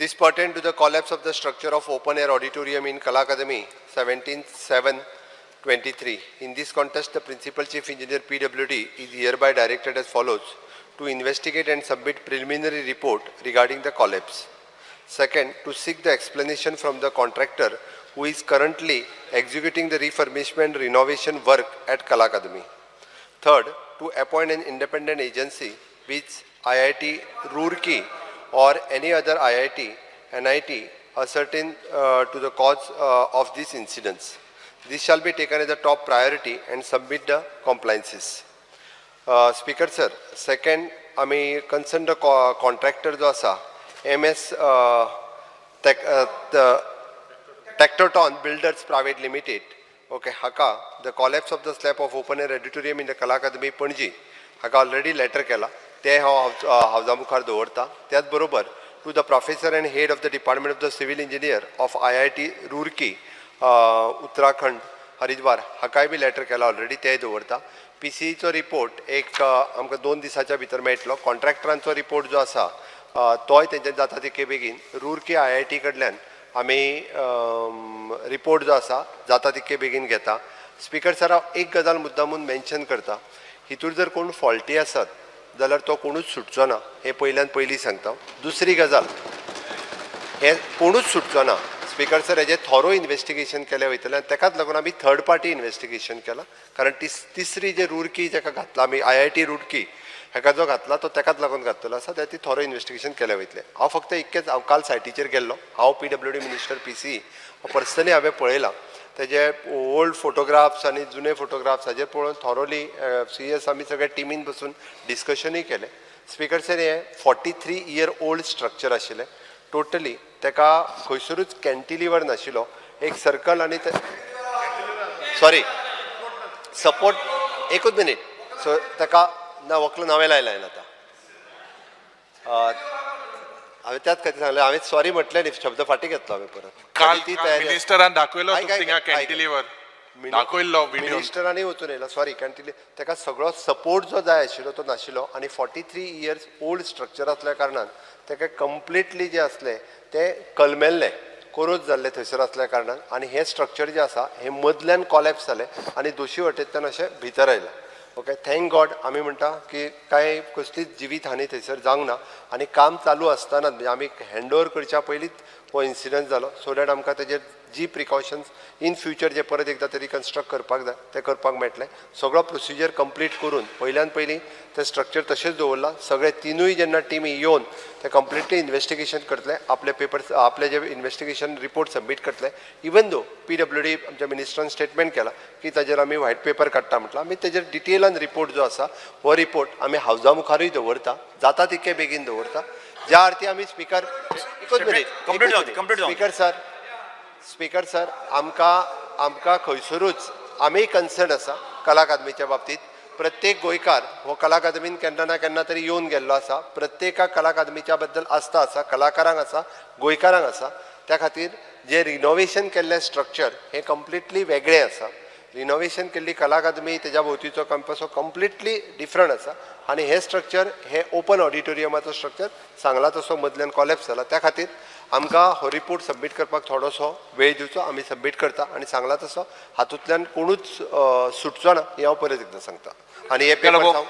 This pertain to the collapse of the structure of open air auditorium in Kala Academy, 17/7/23. In this context, the Principal Chief Engineer PWD is hereby directed as follows: to investigate and submit preliminary report regarding the collapse. Second, to seek the explanation from the contractor who is currently executing the refurbishment renovation work at Kala Academy. Third, to appoint an independent agency which IIT Roorkee or any other IIT, NIT ascertain to the cause of these incidents. This shall be taken as a top priority and submit the compliances. Speaker sir, second, आमी concern contractor जो आसा, M S Tectoton Builders Private Limited, okay, हाका the collapse of the slab of open air auditorium in the Kala Academy, Panaji, हाका already letter केला, ते हांव हावजा मुखार दवरता. त्याच बरोबर to the professor and head of the department of the civil engineer of IIT Roorkee, Uttarakhand, Haridwar, हाकाय B letter केला already, तेय दवरता. पीसीईचो रिपोर्ट एक आमकां 2 दिसाच्या भितर मेळटलो. कॉन्ट्रॅक्टरांचो रिपोर्ट जो आसा, तोय तेंच्या जाता तितके बेगीन रुरकी आयआयटी कडल्यान आमी रिपोर्ट जो आसा जाता तितके बेगीन घेता. स्पीकर सर, हांव एक गजाल मुद्दामून मेन्शन करता. हितूर जर कोण फॉल्टी आसत जाल्यार तो कोणूच सुटचो ना, हें पयल्यान पयलीं सांगता. दुसरी गजाल, हें कोणूच सुटचो ना. स्पीकर सर, हेजें थोरो इन्वेस्टिगेशन केलें वयतलें आनी तेकाच लागून आमी थर्ड पार्टी इन्वेस्टिगेशन केलां, कारण तिसरी जे रुरकी जेका घातला आमी, आयआयटी रुरकी हेका जो घातला, तो तेकाच लागून घातलेलो आसा. त्या ती थोरो इन्वेस्टिगेशन केलें वयतलें. हांव फक्त इतकेंच, हांव काल सायटीचेर गेल्लो. हांव पीडब्ल्यूडी मिनिस्टर, पीसी पर्सनली हांवें पळयलां. तेजे ओल्ड फोटोग्राफ्स आनी जुने फोटोग्राफ्स हाजेर पळोवन थॉरोली सीएस आमी सगळे टिमीन बसून डिस्कशनूय केलें. स्पीकर सर, हें 43 year old structure आशिल्लें. टोटली तेका खंयसरूच कॅन्टिलिवर नाशिल्लो, एक सर्कल आनी ते, सॉरी, सपोर्ट, एकूच मिनीट. सो ताका ना वक्ल नवें लायलां हांवें आतां. हांवें त्याच खातीर सांगलें. हांवें सॉरी म्हटलें न्ही, शब्द फाटीं घेतलो हांवें परत. काल ती तयारी मिनिस्टरान दाखयलो. आयक, तुका आयक, थिंगा आयक. कॅन्टिलिवर दाखयल्लो व्हिडिओ. मिनिस्टरांनी वचून येयला. सॉरी, कॅन्टिली ताका सगळो सपोर्ट जो जाय आशिल्लो तो नाशिल्लो आनी 43 years old structure आसल्या कारणान ताका कंप्लिटली जें आसलें तें कलमेल्लें, कोरोज जाल्लें थंयसर आसल्या कारणान आनी हें स्ट्रक्चर जें आसा हें मदल्यान कॉलॅप्स जालें आनी दोशी वटेंतल्यान अशें भितर आयलें. ओके, thank God आमी म्हणटा की कांय कसलीच जिवीत हानी थंयसर जावंक ना आनी काम चालू आसतनाच, म्हणजे आमी हँड ओवर करच्या पयलींच हो इन्सिडंट जालो, सो that आमकां तेजेर जी प्रिकॉशन्स इन फ्युचर जे परत एकदां ते रिकन्स्ट्रक्ट करपाक जाय, तें करपाक मेळटलें. सगळो प्रोसिजर कंप्लीट करून पयल्यान पयलीं तें स्ट्रक्चर तशेंच दवरलां. सगळे तिनूय जेन्ना टिमी येवन ते कंप्लिटली इन्वेस्टिगेशन करतले, आपले पेपर्स, आपले जे इन्वेस्टिगेशन रिपोर्ट सबमीट करतले. इवन दो पीडब्ल्यूडी आमच्या मिनिस्टरान स्टेटमेंट केला की ताजेर आमी व्हायट पेपर काडटा म्हटलां, आमी तेजेर डिटेलान रिपोर्ट जो आसा, हो रिपोर्ट आमी हावजा मुखारूय दवरता, जाता तितके बेगीन दवरता. ज्या अर्थी आमी, स्पीकर, एकूच मिनीट. Complete जावं दे, complete जावं दे. स्पीकर सर, स्पीकर सर, आमकां खंयसरूच आमी कन्सर्न आसा कला अकादमीच्या बाबतींत. प्रत्येक गोंयकार हो कला अकादमीन केन्ना ना केन्ना तरी येवन गेल्लो आसा. प्रत्येका कला अकादमीच्या बद्दल आस्था आसा, कलाकारांक आसा, गोंयकारांक आसा. त्या खातीर जे रिनोवेशन केल्लें स्ट्रक्चर हें कंप्लिटली वेगळें आसा. रिनोवेशन केल्ली कला अकादमी, तेज्या भोंवतीचो कॅम्पस हो कंप्लिटली डिफरंट आसा आनी हें स्ट्रक्चर, हें ओपन ऑडिटोरियमाचो स्ट्रक्चर सांगला तसो मदल्यान कॉलॅप्स जाला. त्या खातीर आमकां हो रिपोर्ट सबमीट करपाक थोडोसो वेळ दिवचो. आमी सबमीट करता आनी सांगला तसो हातूंतल्यान कोणूच सुटचो ना, हें हांव परत एकदां सांगता आनी हे पेपर हांव